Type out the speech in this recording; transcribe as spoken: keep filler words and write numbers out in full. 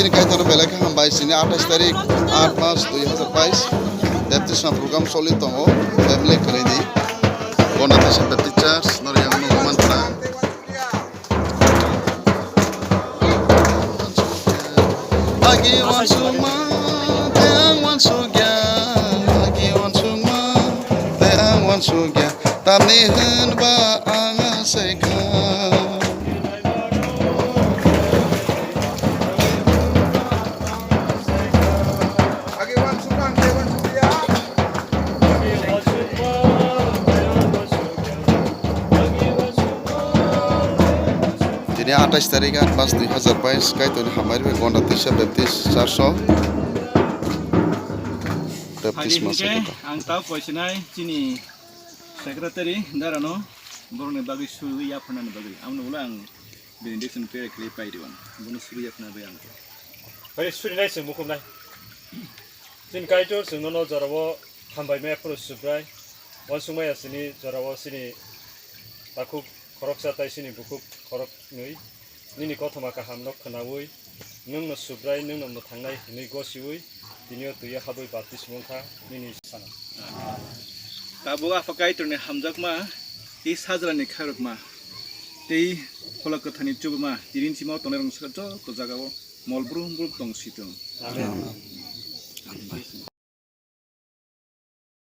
Chini Kaitorno belai khe hambai, chini athais tarik, aat mas dui hazar bais, baptisma program choli tongo, family kwrwini. Gona Teisa Baptist Church, norok yang nukgo mankha. Agi uansukma, tei ang uansukya, agi uansukma, tei ang uansukya, tamni hwnba ang asai kha. Tini athais tarik, aat mas dui hazar bais, Kaitorni hambai rwbai Gona Teisa Baptist Church o baptisma Hai, sakha. Ang tao koisinai chini secretary darano borokni bagwi swiwi yapharnani bagwi. Amoni ulo ang benediction prayer khlai pai rw ang. Bono swiwi yapharna bai ang. Bai surinai se mukhumnai. Chini Kaitor chwng nono jorao hambai maya phuru Subrai. Uansukmaya chini jorao chini takhuk khoroksa tai chini bukhuk khoroknwi. Nini kothoma kahamno khwnawi, nwngno Subrai, nwngno mwthangnai hwnwi gosiwi, tinio twio habwi baptisma wngkha nini sano. Tabuk Apha Kaitorni hamjakma, tei sajrani khairokma, tei Phola Kwtharni chubuma, tini simo tongnai rok joto jagao mol brum brum tong si tong. Amen.